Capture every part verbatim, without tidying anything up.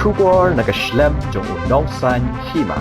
Khubor na ka shlem jong u nongsan hima.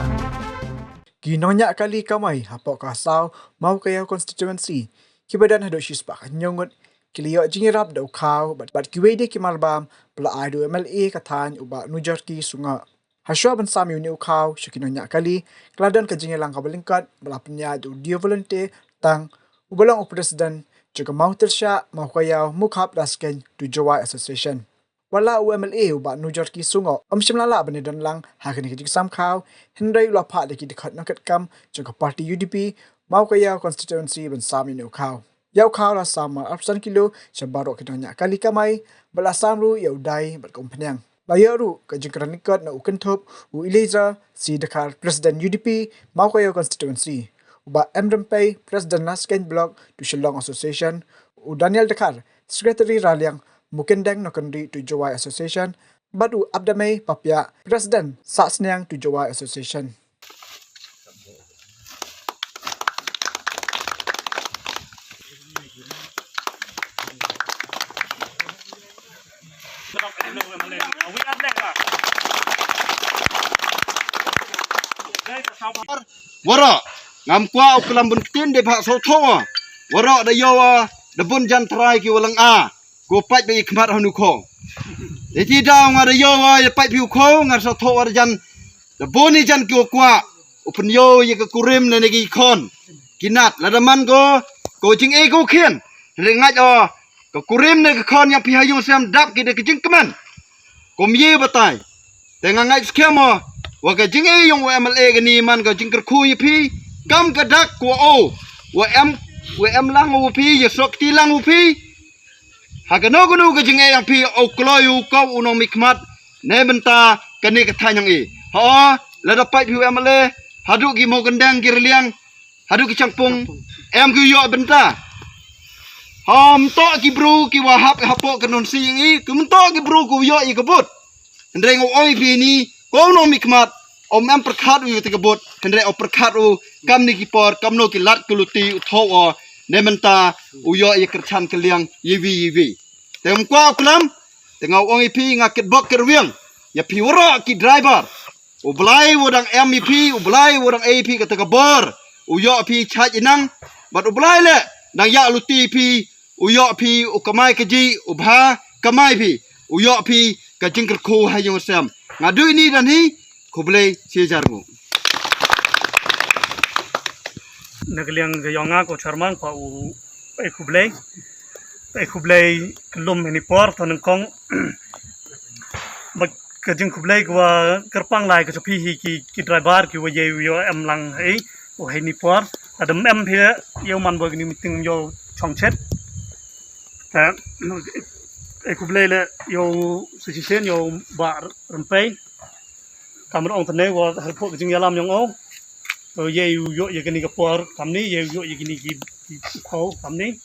Ki nongñiah kali kamai hapoh ka saw Mawkaiaw constituency kiba don haduh shispah hynñiew ngut ki la ïoh jingïarap da u khaw bad, bad kiwei de ki marbam ba la ai da u M L A ka thaiñ u Bah Nujorki Sungoh. Hashwa ban sam ïa une u khaw sha ki nongñiah kali, ka la don ka jingïalang kaba lyngkot ba la pynïaid da u Dio Volunteer Tang, uba long u president jong ka Mawtyrshah Mawkaiaw Mukhap Laskein to Jowai Association. Wat la u M L A u Bah Nujorki Sungoh um shym la lah ban ïadon lang ha kane ka jingsam khaw, hynrei u la phah da ki dkhot nongkitkam jong ka party U D P Mawkaiaw constituency ban sam ïa une u khaw. Ïa u khaw la sam mar arphew san kilo sha baroh ki nongñiah kali kamai, bad la sam ruh ïa u dai bad ka umphniang. La ïoh ruh ka jingkren lyngkot na u Kynthup u Eliza C Dkhar, president U D P Mawkaiaw constituency, u Bah M Rympei, president Laskein Block to Shillong Association, u Daniel Dkhar, secretary Raliang Mukyndeng Nongkynrih to Jowai Association, bad u Abdamei Papiah, president Sahsniang to Jowai Association. Waroh, ngam kwah u klam bun ktien, dei ba sngewthuh. Waroh, da ïoh, da bun jan trai ki wallang a ko pait ba i khmat hanu kho. Iti da nga da ïoh wa ïa pait phi u kho, nga sngewthuh wa da jan, da bun i jan ki wa kwah u pynïoh ïa ka kurim ne ne ki khon. Ki nat, lada man ko, ko jingeh ko khian. Ringait o, ka kurim ne ka khon ïa phi ha ïung sem dap ki da ka jingkmen. Kum ye batai. Te nga ngait skhem o, wa ka jingeh ïong wa M L A kani man ka jingkyrkhu ïa phi. Kam ka dak ko o, wa em, wa em lang wa phi, ïa sok ti lang wa phi. Ha kano kano ka jingeh ïong phi, o kloi u kau u nongmihkhmat ne bynta kane ka thaiñ ïong i. Ha, lada pait phi u M L A, haduh ki Mawkyndeng ki Raliang, haduh ki Shangpung, em ki ïoh bynta. Ha, mynta ki bru ki wa hap hapoh ka nonsi ïong i, ki mynta ki bru ki ïoh i ka bud. Hynrei nga ong ïa phi ni, ko u nongmihkhmat, um em pyrkhat u ïa ka bud, hynrei u pyrkhat u kam ni ki por, kam no ki lad ki luti u thoh o, ne mynta u ïoh ïa kyrchan kylliang ïa wi ïa wi. Te um kwah u klam, te nga ong ïa phi nga kitbok kitwiang ïa phi waroh ki driver. U Blai wa dang em ïa phi, u Blai wa dang ei ïa phi kata ka bor. U ïoh phi chait inang, bad u Blai le dang ïa luti ïa phi, u ïoh phi u kamai ka ji, u bha kamai phi, u ïoh phi ka jingkyrkhu ha ïung sem. Nga dui ni dan hi, khublei shi hajar nguh. Na ka liang ka ïong nga ko chairman ko u ai khublei. Ai khublei ka lum hini por to nangkong. Ba ka jingkhublei ka wa kyrpang lai ka cha phi hi ki, ki driver ki wa ye u ïoh em lang hi u hini por. Adam em phi ïa u man ba kini meeting ïoh chong chet. Ta, e khublei le ïa u shisien ïa u Bah Rympei. Kamra ong tane wa harpok jingïalam ïong o. To ye u ïoh ïa kini ka por kamni, ye u ïoh ïa kini ki, ki, ki khaw kamni.